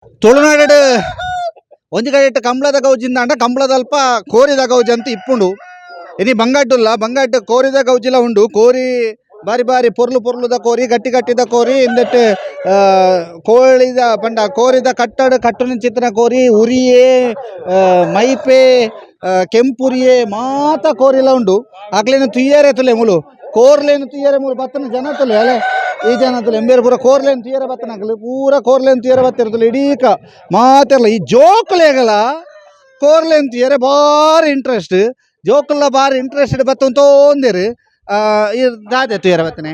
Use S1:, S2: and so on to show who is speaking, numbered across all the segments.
S1: Tulunadu ಒಂಜಿ ಕಡೆಟ್ ಕಂಬ್ಳದ ಗೌಜಿಂದಾಂಡ ಕಂಬ್ಳದಲ್ಪ ಕೋರಿದ ಗೌಜಿ ಅಂತ ಇಪ್ಪುಂಡು. ಇನಿ ಬಂಗಾಟುಲ್ಲ ಬಂಗಾಟ್ ಕೋರಿದ ಗೌಜಿಲ ಉಂಡು. ಕೋರಿ ಬಾರಿ ಬಾರಿ ಪೊರ್ಲು ಪೊರ್ಲುದ ಕೋರಿ, ಗಟ್ಟಿ ಗಟ್ಟಿದ ಕೋರಿ, ಇಂದೆಟ್ ಕೋಳಿದ ಪಂಡ ಕೋರಿದ ಕಟ್ಟಡ ಕಟ್ಟುನ ಚಿತ್ರ ಕೋರಿ, ಉರಿಯೇ, ಮೈಪೆ, ಕೆಂಪುರಿಯೇ ಮಾತ ಕೋರಿಲ ಉಂಡು. ಅಕ್ಲೇನು ತುಯ್ಯರೆ ತುಲೆ ಮುಲು ಕೋರ್ಲೇನು ತುಯ್ಯರೆ ಮುಲು ಬತ್ತನ ಜನ ತುಲೆ ಅಲೆ ಈ ಜನ ತುಲೆ ಎಂಬೇರು ಪೂರ ಕೋರ್ಲೇನು ತುಯ್ಯರೆ ಬತ್ತನ ಅಕ್ಲು ಪೂರ ಕೋರ್ಲೇನು ತುಯ್ಯರೆ ಬತ್ತಿರ್ತಲೆ ಇಡೀಕ ಮಾತೆರ್ಲ. ಈ ಜೋಕುಲೆಗಲ ಕೋರ್ಲೇನು ತುಯ್ಯರೆ ಬಾರಿ ಇಂಟ್ರೆಸ್ಟ್, ಜೋಕುಲ್ಲ ಬಾರಿ ಇಂಟ್ರೆಸ್ಟ್ ಬತ್ತಂತೋಂದೇರು. ಈ ದಾದೆ ತುಯ್ಯರೆ ಬತ್ತನೆ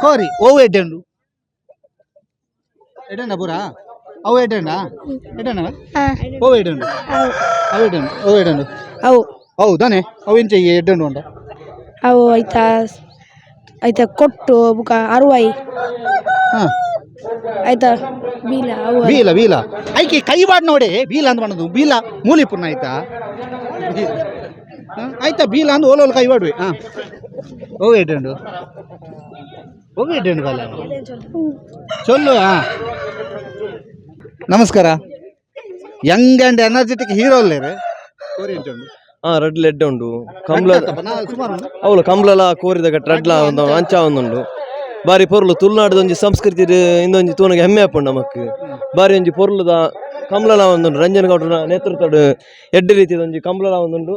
S1: ಕೋರಿ ಓವು ಎಡ್ಡೆ ಉಂಡು? ಎಡ್ಡೆಂಡ ಪೂರ ಅವು ಎಡ್ಡೆಂಡ ಎಡ್ಡೆಂಡ ಓ ಎಡ್ಡೆ ಉಂಡು, ಅವು ಎಡ್ಡೆ ಉಂಡು, ಅವು ಎಡ್ಡೆ ಉಂಡು.
S2: ಅವು.
S1: ಹೌದಾನೆ? ಅವು ಎಂಚ ಈ ಎಡ್ಡೆ ಉಂಡು ಉಂಡ?
S2: ಅವು ಐತ ಐತ ಕೊಟ್ಟು ಬುಕ ಅರುವಾಯಿ.
S1: ಹಾಂ.
S2: ಆಯ್ತಾ, ಬೀಲ ಅವು.
S1: ಬೀಲ ಬೀಲ ಐಕಿ ಕೈ ಬಾಡ್ ನೋಡಿ ಬೀಲ ಅಂತ ಮಾಡೋದು. ಬೀಲ ಮೂಲಿಪುರ್ನ ಆಯ್ತಾ? ಹಾ, ಆಯ್ತಾ ಬೀಲ ಅಂದ್ ಓಲೋಲ್ ಕೈ ಬಾಡುವೆ. ಹಾಂ, ಓ ಎಡ್ಡೆ ಉಂಡು, ಓ ಎಡ್ಡೆ ಉಂಡು ಬಲ್ಲ ಚೊಲ್ಲು. ಹಾಂ, ನಮಸ್ಕಾರ. Young and energetic hero ಅಲ್ಲೇರು, ಕೋರಿ ಎಂಚ ಉಂಡು?
S3: ಹಾ, ರಡ್ಡ್ ಎಡ್ಡೆ ಉಂಡು ಕಂಬ್ಲ.
S1: ಸುಮಾರು ಉಂಡು.
S3: ಅವಳು ಕಂಬ್ಲಲ ಕೋರಿದ ಗಟ್ಟ ರಡ್ಲ ಒಂದು ಅಂಚ ಒಂದುಂಡು. ಬಾರಿ ಪೊರ್ಲು ತುಳುನಾಡ್ದ ಒಂಜಿ ಸಂಸ್ಕೃತಿ ಇಂದೊಂಜಿ ತೂನಗ ಹೆಮ್ಮೆ ಆಪುಂಡು ನಮಕ್. ಬಾರಿ ಒಂಜಿ ಪೊರ್ಲುದ ಕಂಬ್ಲಲ ಒಂದುಂಡು. ರಂಜನ್ ಗೌಡ್ರನ ನೇತೃತ್ವಡ್ ಎಡ್ಡೆ ರೀತಿದ ಒಂಜಿ ಕಂಬ್ಲಲ ಒಂದುಂಡು.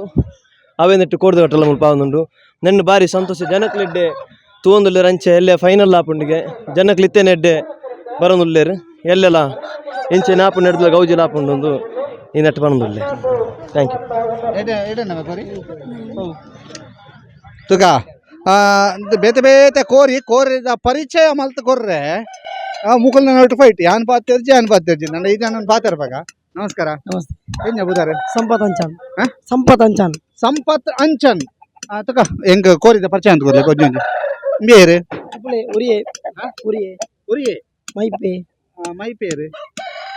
S3: ಅವೇ ನೆಟ್ಟು ಕೋರ್ದ ಕಟ್ಟಲ ಮುಲ್ಪ ಒಂದುಂಡು. ನೆನ್ನೆ ಬಾರಿ ಸಂತೋಷ, ಜನಕ್ಲೆಡ್ಡೆ ತೂವೊಂದುಲ್ಲೆರ್. ಅಂಚೆ ಎಲ್ಲೆ ಫೈನಲ್ ಆಪುಂಡಿಗೆ ಜನಕ್ಲು ಇತ್ತೇನೆ ಎಡ್ಡೆ ಬರೋನುಲ್ಲೆರ್. ಎಲ್ಲೆಲ ಇಂಚೆ ನಾಪು ನೆಡ್ದಲ ಗೌಜಿಲ ಆಪುಂಡು ಒಂದು ಈ ನೆಟ್ಟು ಬರೋದುಲ್ಲೆ. Thank you.
S1: ಎಡ್ಡೆ ಎಡ್ಡೆ ಕೋರಿ ತುಗ ಬೇತೆ ಬೇತೆ ಕೋರಿ ಕೋರಿದ ಪರಿಚಯ ಮಲ್ತ್ ಕೊರ್ರೆ. ಆ ಮುಕುಲ್ನ ನಟ್ಟು ಫೈಟ್ ಯಾನ್ ಪಾತೆರ್ಜಿ, ಯಾನ್ ಪಾತೆರ್ಜಿ ನನ್ನ ಈ ಜನ ಪಾತೆರ್ಪಾಗ. ನಮಸ್ಕಾರ.
S4: ನಮಸ್ತೆ.
S1: ಏನ್ ಬುದಾರೆ?
S4: ಸಂಪತ್ ಅಂಚನ್.
S1: ಹಾ?
S4: ಸಂಪತ್ ಅಂಚನ್.
S1: ಸಂಪತ್ ಅಂಚನ್. ಆ ತುಕ ಎಂಕ್ ಕೋರಿದ ಪರಿಚಯ ಅಂತ ಕೊರ್ಲೆ ಕೊಂಚ ಒಂಜಿ ಬೇರೆ.
S4: ಕುಪ್ಪಳೆ ಉರಿಯೆ ಉರಿಯೆ.
S1: ಉರಿಯೆ.
S4: ಮೈಪೆ.
S1: ಮೈಪೇರು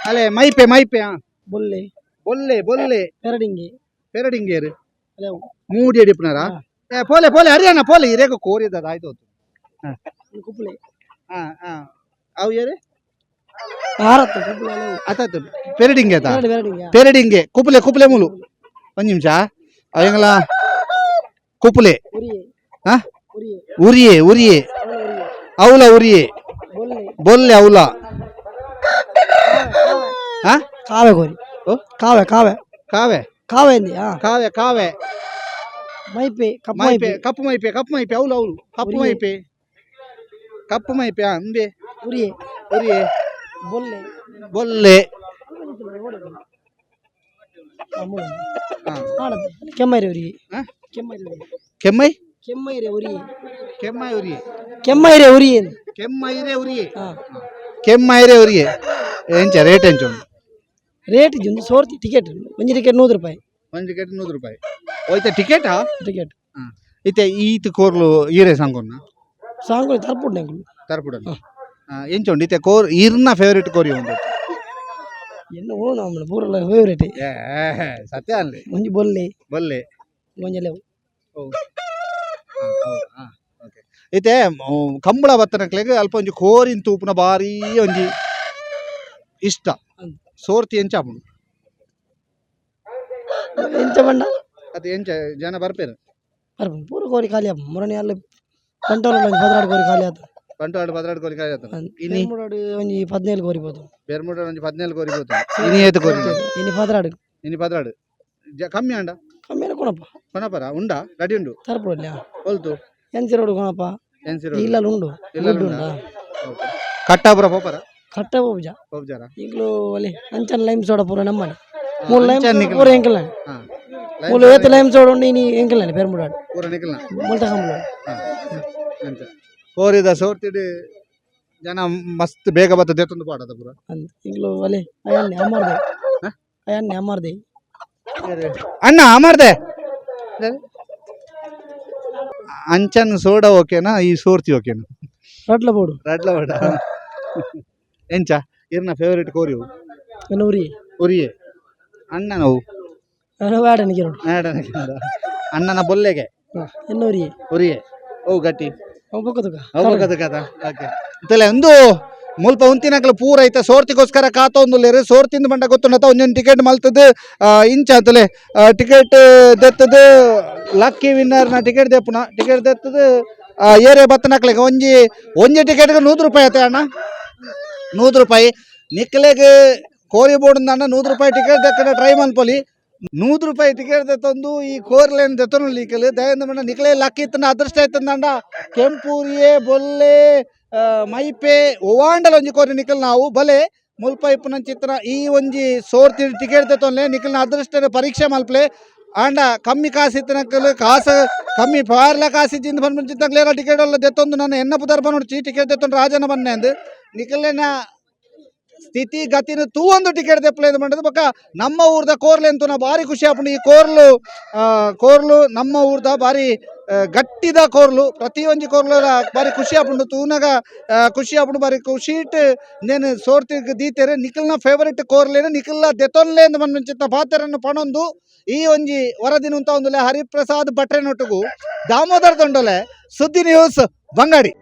S1: ಅಲೆ ಮೈಪೆ ಮೈಪೆ. ಹಾ.
S4: ಬೊಲ್ಲೆ.
S1: ಬೊಲ್ಲೆ ಬೊಲ್ಲೆ.
S4: ಪೆರಡಿಂಗೆ.
S1: ಪೆರಡಿಂಗೇರು.
S4: ಅಲೆ.
S1: ಮೂಡಿ ಅಡಿಪುನಾರ. ಏ ಪೋಲೆ ಪೋಲೆ ಹರಿಯಾಣ ಪೋಲೆ ಇರೇಗ ಕೋರಿದ ಆಯ್ತು.
S4: ಕುಪ್ಪಳೆ.
S1: ಹಾ ಹಾ, ಅವು ಏರು?
S4: ಭಾರತ್ ಕುಪ್ಪಳೆ ಅಲೆ.
S1: ಆತಾತು ಪೆರಡಿಂಗೆ ಆತಾ?
S4: ಪೆರಡಿ ಪೆರಡಿಂಗೆ.
S1: ಪೆರಡಿಂಗೆ ಕುಪ್ಪಲೆ ಕುಪ್ಪಲೆ ಮೂಲು ಒಂದು ನಿಮಿಷ ಅವೆಂಗಲ ಕುಪ್ಪಲೆ.
S4: ಉರಿಯೆ.
S1: ಹಾ?
S4: ಉರಿಯೆ.
S1: ಉರಿಯೆ ಉರಿಯೆ.
S4: ಅವಳ ಉರಿಯೆ.
S1: ಅವಲ ಉರಿಯೆ.
S4: ಬೊಲ್ಲೆ.
S1: ಬೊಲ್ಲೆ ಅವಲ. ಹಾ.
S4: ಕಾವೆ ಕೋರಿ.
S1: ಓ?
S4: ಕಾವೆ ಕಾವೆ.
S1: ಕಾವೆ.
S4: ಕಾವೆ ಅಂದಿ ಹಾ.
S1: ಕಾವೆ ಕಾವೆ.
S4: ಮೈಪೆ ಕಪ್ಪು.
S1: ಮೈಪೆ.
S4: ಮೈಪೆ.
S1: ಕಪ್ಪು ಮೈಪೆ ಕಪ್ಪು ಮೈಪೆ ಅವಲು ಅವಲು ಕಪ್ಪು.
S4: ಉರಿಯೆ.
S1: ಮೈಪೆ ಕಪ್ಪು ಮೈಪೆ. ಹಾ, ಅಂಬೆ.
S4: ಉರಿಯೆ.
S1: ಉರಿಯೆ.
S4: ಬೊಲ್ಲೆ.
S1: ಬೊಲ್ಲೆ. ಹಾ.
S4: ಕೆಮ್ಮೈರೆ ಉರಿಯೆ.
S1: ಹಾ?
S4: ಕೆಮ್ಮೈರೆ ಉರಿಯೆ.
S1: ಕೆಮ್ಮೈ.
S4: ಕೆಮ್ಮೈರೆ ಉರಿಯೆ.
S1: ಕೆಮ್ಮೈ ಉರಿಯೆ.
S4: ಕೆಮ್ಮೈರೆ ಉರಿಯೆ.
S1: ಕೆಮ್ಮೈರೆ ಉರಿಯೆ.
S4: ಹಾ.
S1: ಕೆಮ್ಮೈರೆ ಉರಿಯೆ. ಎಂಚ ರೇಟ್ ಎಂಚ ಉಂಟು?
S4: ರೇಟ್ ಇಜ್ಜಿ, ಸೋರ್ತಿ ಟಿಕೆಟ್, ಒಂಜಿ ಟಿಕೆಟ್ 100 ರೂಪಾಯಿ.
S1: ಒಂದು ಟಿಕೆಟ್ 100 ರೂಪಾಯಿ ಹೋಯ್ತಾ ಟಿಕೆಟಾ?
S4: ಟಿಕೆಟ್.
S1: ಇತ್ತೆ ಈತ್ ಕೋರ್ಲು ಈರೆ ಸಂಗೊನ್ನ?
S4: ಸಾಂಗ್ ತರ್ಪುಂಡು ಎಂಕುಲು.
S1: ತರ್ಪುಡಲ್ಲಿ ಎಂಚ ಉಂಡು ಇತ್ತೆ ಕೋರ್? ಈರ್ನ ಫೇವರೇಟ್ ಕೋರಿ ಉಂಡು?
S4: ಎನ್ನ ಓ ನಮ್ಮ ಪೂರಲ್ಲ ಫೇವ್ರೇಟ್.
S1: ಏ ಸತ್ಯ ಅಲ್ಲಿ.
S4: ಒಂಜಿ ಬೊಲ್ಲೆ.
S1: ಬಲ್ಲೆ.
S4: ಒಂಜಿ ಲೆವು.
S1: ಓಕೆ, ಇತ್ತೆ ಕಂಬಳ ಬತ್ತನಕ್ಲೆಗ್ ಅಲ್ಪ ಒಂಜಿ ಕೋರಿನ್ ತೂಪುನ ಬಾರಿ ಒಂಜಿ ಇಷ್ಟ.
S4: ಅಂದ್.
S1: ಸೋರ್ತಿ ಎಂಚ ಆಪುಂಡು?
S4: ಎಂಚ ಪಂಡ?
S1: ಅದು ಎಂಚ ಜನ ಬರ್ಪೇರು?
S4: ಬರ್ಪುಂಡು, ಪೂರ ಕೋರಿ ಖಾಲಿ ಆಪುಂಡು. ಮೊರನಿ ಅಲ್ಲಿ ಬಂಟವಾಳ ಒಂಜಿ 12 ಕೋರಿ ಖಾಲಿ ಆತು.
S1: ಬಂಟ್ವಾಳ 12 ಕೋರಿ ಖಾಲಿ ಆತನ ಇನಿ.
S4: ಪೆರ್ಮುಡಾಡು ಒಂಜಿ 17 ಕೋರಿ ಪೋತು.
S1: ಬೆರ್ಮುಡ ಒಂಜಿ 17 ಕೋರಿ ಪೋತು. ಇನಿ ಏತ್ ಕೋರಿ?
S4: ಇನಿ 12.
S1: ಇನಿ 12 ಕಮ್ಮಿ ಅಂಡ?
S4: ಕಮ್ಮಿ ಕೊಣಪ್ಪ.
S1: ಕೊನಪರ ಉಂಡಾ? ರೆಡಿ ಉಂಡು?
S4: ತರ್ಪುಡಲ್ಲಿ.
S1: ಹೊಲ್ತು?
S4: N C road Konappa.
S1: N C road.
S4: ಇಲ್ಲಲ್ಲಿ ಉಂಡು.
S1: ಇಲ್ಲಲ್ಲಿ
S4: ಗುಡ್ಡು
S1: ಉಂಡಾ?
S4: ಉಂಡಾ.
S1: ಕಟ್ಟಾಪುರ ಪೋಪರ?
S4: ಕಟ್ಟ ಪೂಜ.
S1: ಪೋಪಜಾರ?
S4: ಈಗಲೂ ಅಲ್ಲಿ ಅಂಚನ್ ಲೈಮ್ ಸೋಡ ಪೂರ ನಮ್ಮನೆ ಮೂಲು ಲೈಮ್.
S1: ಅಂಚನ್ ನಿಕ್ಲ.
S4: ಪೂರ ಎಂಕಲ್ನ. ಮೂಲು ಏತ್ ಲೈಮ್ ಸೋಡ ಉಂಡು ಇನಿ ಎಂಕಲ್ನ ಪೆರ್ಮುಡಾಡು.
S1: ಪೂರ ನಿಕಲ್ನ.
S4: ಮುಲ್ತ ಕಂಬಳ.
S1: ಅಂಚ ಕೋರಿದ ಸೋರ್ತಿಡ್ ಜನ ಮಸ್ತ್ ಬೇಗ ಬತ್ತ ದೇತೊಂದು ಪಾಡದ ಪೂರ.
S4: ಅಂದ್ ಈಗಲೂ ಅಲ್ಲಿ ಅಯ್ಯನ್ನೆ ಅಮರ್ದೆ. ಅಯ್ಯನ್ನೆ ಅಮರ್ದೆ.
S1: ಅಣ್ಣ ಅಮರ್ದೆ ಅಂಚನ್ ಸೋಡ ಓಕೆನಾ, ಈ ಸೋರ್ತಿ ಓಕೆನಾ?
S4: ರಡ್ಲ ಬೋಡು.
S1: ರಡ್ಲ ಬೇಡ. ಎಂಚ ಇರ್ನ ಫೇವರೇಟ್ ಕೋರಿ ಅವು?
S4: ಎನ್ನ ಉರಿ.
S1: ಉರಿಯೇ. ಅಣ್ಣನವು?
S4: ನಾನು ಗಿರೋಡು.
S1: ಅಣ್ಣನ ಬೊಲ್ಲೆಗೆ.
S4: ಎನ್ನ ಉರಿಯೆ.
S1: ಉರಿಯೇ ಓ ಗಟ್ಟಿ.
S4: ಅವು ಬೊಕ್ಕದುಕ.
S1: ಅವು ಬೊಕ್ಕದ ಕಥ. ಓಕೆ, ತಲೆ ಒಂದು ಮುಲ್ಪ ಉಂತಿನಕ್ಲು ಪೂರ ಐತ ಸೋರ್ತಿಗೋಸ್ಕರ ಕಾತೊಂದುಲ್ಲೆರ್. ಸೋರ್ತಿಂದ ಬಂಡ ಗೊತ್ತುಂಡತ, ಒಂಜೊಂದು ಟಿಕೆಟ್ ಮಲ್ತದು ಇಂಚ ಅಂತಲೆ ಟಿಕೆಟ್ ದೆತ್ತದು, ಲಕ್ಕಿ ವಿನ್ನರ್ನ ಟಿಕೆಟ್ ದೆಪ್ಪುನ, ಟಿಕೆಟ್ ದೆತ್ತದು ಏರಿಯಾ ಬತ್ತನಕ್ಲೆಗ್ ಒಂಜಿ ಒಂಜಿ ಟಿಕೆಟ್ಗೆ 100 ರೂಪಾಯಿ ಆತ ಅಣ್ಣ. 100 ರೂಪಾಯಿ ನಿಕ್ಲೆಗ್ ಕೋರಿ ಬೋರ್ಡ್. 100 ರೂಪಾಯಿ ಟಿಕೆಟ್ ದೆಕ್ಕಡ ಟ್ರೈ ಮನ್ಪೊಲಿ. 100 ರೂಪಾಯಿ ಟಿಕೆಟ್ ದೆತ್ತೊಂದು ಈ ಕೋರ್ಲೇನ್ ದೆತ್ತೊಂದು ಲೀಕಲ್ ದಯಂದ ಮಂಡ ನಿಕ್ಲೆ ಲಕ್ಕಿ ಇತ್ತಂಡ, ಅದೃಷ್ಟ ಇತ್ತಂಡ ಕೆಂಪೂರಿಯೇ ಬೊಲ್ಲೆ ಮೈಪೆ ಒವಾಂಡಲ ಒಂಜಿ ಕೋರಿ ನಿಕಲ್ ನಾವು ಬಲೆ. ಮುಲ್ಪ ಇಪ್ಪುನ ಚಿತ್ರ ಈ ಒಂಜಿ ಸೋರ್ತಿ ಟಿಕೆಟ್ ದೆತ್ತೊನ್ಲೆ, ನಿಕಲ್ನ ಅದೃಷ್ಟದ ಪರೀಕ್ಷೆ ಮಲ್ಪ್ಲೆ. ಆಂಡ ಕಮ್ಮಿ ಕಾಸು ಇತ್ತನಕಲ್, ಕಾಸು ಕಮ್ಮಿ ಪಾರ್ಲ ಕಾಸು ಇಜ್ಜಿಂದ ಪನ್ಪುನ ಟಿಕೆಟ್ ಎಲ್ಲ ದೆತ್ತೊಂದು ನನ್ನ ಎನ್ನ ಪುದರ್ ಪನೊಡ್ಚಿ, ಟಿಕೆಟ್ ದೆತ್ತೊಂದು ರಾಜನ ಬನ್ನೆ ಅಂದ್. ನಿಕಲೆನ ಸ್ಥಿತಿ ಗತಿನ ತೂವೊಂದು ಟಿಕೆಟ್ ದೆಪ್ಪಲೇದು ಮಂಡದು. ಬೊಕ್ಕ ನಮ್ಮ ಊರ್ದ ಕೋರ್ಲೆ ಅಂತೂ ಭಾರಿ ಖುಷಿ ಆಪುಂಡು. ಈ ಕೋರ್ಲು ಕೋರ್ಲು ನಮ್ಮ ಊರ್ದ ಭಾರಿ ಗಟ್ಟಿದ ಕೋರ್ಲು. ಪ್ರತಿಯೊಂಜಿ ಕೋರ್ಲು ಭಾರಿ ಖುಷಿ ಆಪುಂಡು ತೂನಗ, ಖುಷಿ ಆಪುಂಡು. ಭಾರಿ ಖುಷಿಟ್ ನೇನು ಸೋರ್ತಿಗ್ ದೀತೆರ್. ನಿಕಲ್ನ ಫೇವರಿಟ್ ಕೋರ್ಲೇನು ನಿಕಲ್ನ ದೆತೊನ್ಲೆ ಅಂದ್ ಮನ್ಮಂಚಿತ್ತ ಪಾತೆರನ್ನು ಪಣೊಂದು ಈ ಒಂಜಿ ವರದಿನ ಉಂತ ಒಂದುಲೆ. ಹರಿಪ್ರಸಾದ್ ಭಟ್ರೆನೊಟ್ಟುಗು ದಾಮೋದರ್ ದಂಡೋಲೆ, ಸುದ್ದಿ ನ್ಯೂಸ್, ಬಂಗಾಡಿ.